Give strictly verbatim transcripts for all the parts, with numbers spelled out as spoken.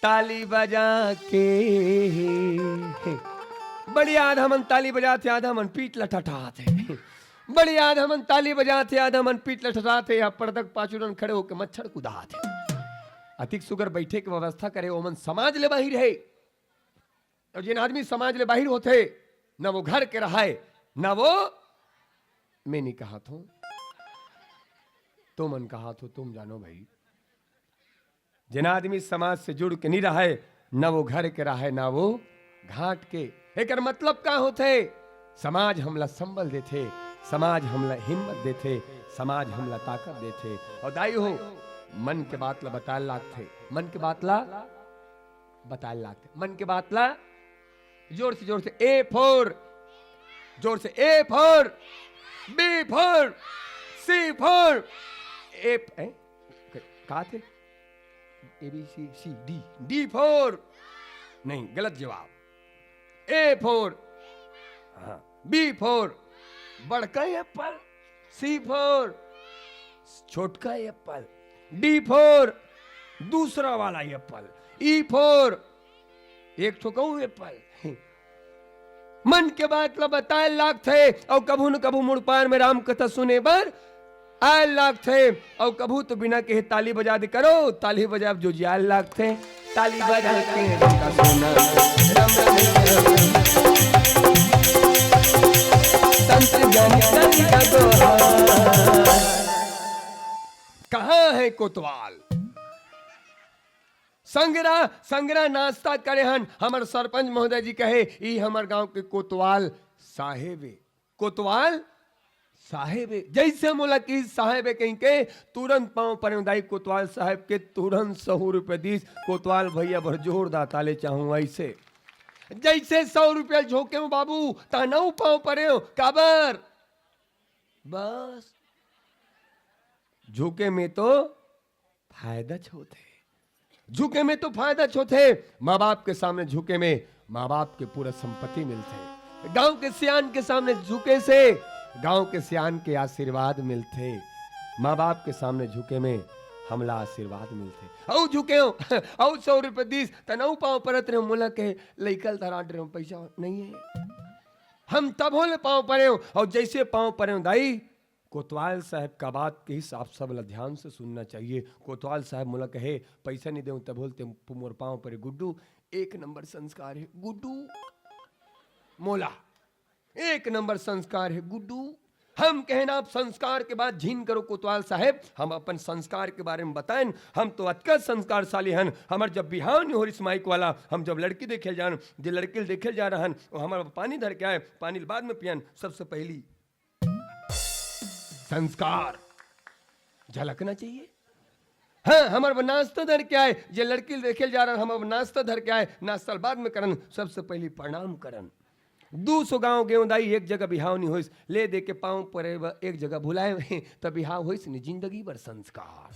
ताली बजा के। बड़ी आधा मन ताली बजाथे, आधा मन पीठ ल ठठाथे। बड़ी आधा मन ताली बजाथे, आधा मन पीठ ल ठठाथे, या पर्दा के पाछू डहन खड़े होके मच्छर कुदाथे। अतिक सुगर बइठे के व्यवस्था करे, ओमन समाज ले बाहिर हे। अउ जेन आदमी समाज ले बाहिर होथे, न वो घर के रहय, न वो, मैं नइ कहत हंव, तुमन कहत हो, तुम जानो भाई। जेन आदमी समाज से जुड़ के नइ रहय, न वो घर के रहय, न वो घाट के। एकर मतलब का होथे? समाज हमला संबल देथे, समाज हमला हिम्मत देथे, समाज हमला ताकत देथे। अउ दाई हो, मन के बात ला बताए लागथे, मन के बात ला बताए लागथे, मन के बात ला जोर से, जोर से। A for, जोर से, A for, B for, C for, A, ए, का थे? A B C C D, D for, नहीं, गलत जवाब। A for, हाँ, B for, बड़का एप्पल, C for, छोटका एप्पल, D for, दूसरा वाला एप्पल, E for, एक ठो कहूँ एप्पल। मन के बात ला बताए लागथे, अउ कभू न कभू मुड़पार में राम कथा सुने बर आए लागथे, अउ कभू तो बिना कहे ताली बजा दे करो, ताली बजाब जो जियाए लागथे। ताली बजा के रंगा सोना, रम रम रम। संत ज्ञानी कवि का दोहा। कहाँ है कोतवाल? संगरा, संगरा नाश्ता करे हन, हमर सरपंच महोदय जी कहे, "ई हमर गांव के कोतवाल साहेब ए, कोतवाल साहेब ए।" जइसे मोला कि साहेब ए कहिके, तुरंत पांव परेंव दाई कोतवाल साहेब के, तुरंत सौ रुपया दीस। कोतवाल भैया बर जोरदार ताली चाहूं अइसे। जइसे सौ रुपया झोंकेंव बाबू, तहनउ पांव परेंव। काबर? बस। झुके में तो फायदाच होथे। झुके में तो फायदाच होथे। माँ बाप के सामने झुके में माँ बाप के पूरा संपत्ति मिलथे। गांव के सियान के सामने झुके से गांव के सियान के आशीर्वाद मिलथे। माँ बाप के सामने झुके में हमला आशीर्वाद मिलथे। अउ झुकेंव, अउ सौ रुपया दीस, तहनउ पांव परत रहेंव, मोला कहे, "लइका ल धरा डरेंव, पइसा नइ हे।" हम तभो ले पांव परेंव, अउ जइसे पांव परेंव दाई, कोतवाल साहेब का बात कहिस, आप सब ला ध्यान से सुनना चाहिए। कोतवाल साहेब मोला कहे, "पइसा नइ देंव तभो ले तें मोर पांव परे गुड्डू।" एक नंबर संस्कार हे गुड्डू। मोला एक नंबर संस्कार हे गुड्डू। हम कहेन आप संस्कार के बात झिन करो कोतवाल साहेब, हम अपन संस्कार के बारे में बताएन। हम तो अतका संस्कारशाली हन, हमर जब बिहाव नइ हो रिस माइक वाला, हम जब लड़की देखे ल जान, जे लड़की ल देखे ल जा रहन, वो हमर पानी धर के आए, पानी ल बाद में पियन, सबसे पहली संस्कार झलकना चाहिए। हाँ, हमर बर नाश्ता धर के आए, जे लड़की ल देखे ल जा रहन, हमर बर नाश्ता धर के आए, नाश्ता ल बाद में करन, सबसे पहली प्रणाम करन। दू सौ गांव गेंव दाई, एक जगह बिहाव नइ होइस, ले दे के पांव परे बर एक जगह भुलाए, त बिहाव होइस नइ, जिंदगी भर संस्कार।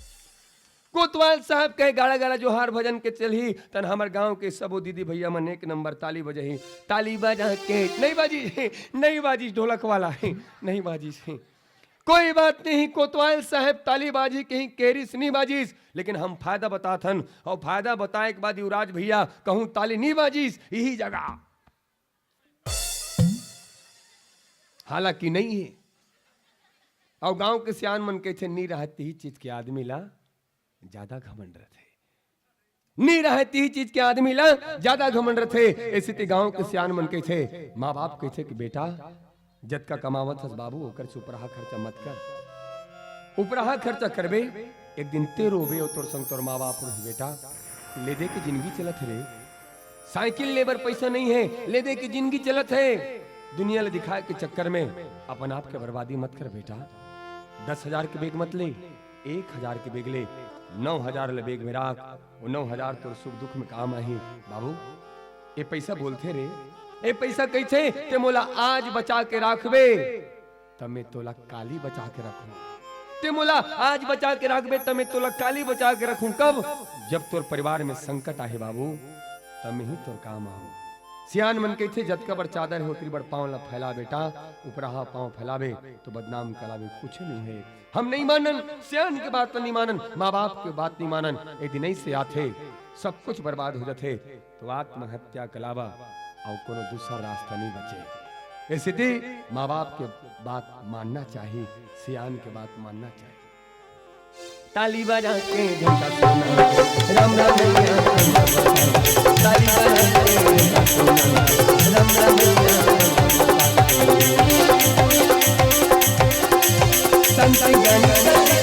कोतवाल साहेब कहे, "गाड़ा गाड़ा जोहार भजन के चलही, तहन हमर गांव के सबो दीदी भैया मन एक नंबर ताली बजही।" ताली बजा के, "नइ बाजिस, नइ बाजिस ढोलक वाला, नइ बाजिस।" कोई बात नहीं, कोतवाल साहेब ताली बाजही कहिके रिस, नइ बाजिस, लेकिन हम फायदा बताथन, अउ फायदा बताए के बाद युवराज भैया कहूं ताली नइ बाजिस, इही जगह। हालांकि नइ हे। अउ गांव के सियान मन कहिथे, "नइ रहय तिही चीज के आदमी ला जादा घमंड रथे।" नइ रहय तिही चीज के आदमी ला जादा घमंड रथे। अइसे ते गांव के सियान मन कहिथे, माँ बाप कहिथे कि बेटा, जतका कमावत हस बाबू, ओकर से उपराहा खर्चा मत कर। उपराहा खर्चा करबे, एक दिन ते रोबे अउ तोर संग तोर माँ बाप रोही बेटा। ले दे के जिंदगी चलत हे रे। साइकिल ले बर पइसा नइ हे, ले दे के जिंदगी चलत हे। दुनिया ल दिखाए के चक्कर में अपन आप के बर्बादी मत कर बेटा। दस हजार के बेग मत ले, एक हजार के बेग ले, नौ हजार ल बेग में राख, वो नौ हजार तोर सुख दुख में काम आही। बाबू, ए पइसा बोलथे रे, ए पइसा कहिथे, ते मोला आज बचा के राखबे, त मैं तोला काली बचा के रखूं। ते मोला आज बचा के राखबे, त मैं तोला काली बचा के रखूं। कब? जब तोर परिवार में संकट आहे बाबू, तब मैं ही तोर काम आहूं। सियान मन कहिथे, जतका बड़ चादर हे, ओतरी बड़ पांव ला फैला बेटा, उपराहा पांव फैलाबे, तो बदनाम कराबे, कुछ नहीं है। हम नहीं मानन, सियान के बात नहीं मानन, माँ बाप के बात नहीं मानन। ए दिन ऐसे आथे, सब कुछ बर्बाद हो जाथे, तो आत्महत्या के अलावा अउ कोनो दूसरा रास्ता नहीं बचे। इस सेती माँ बाप के बात मानना चाहिए, सियान के बात मानना चाहिए। ताली बजा के झंडा सोना, राम राम भैया, ताली बजा के झंडा सोना, राम राम भैया। संत गण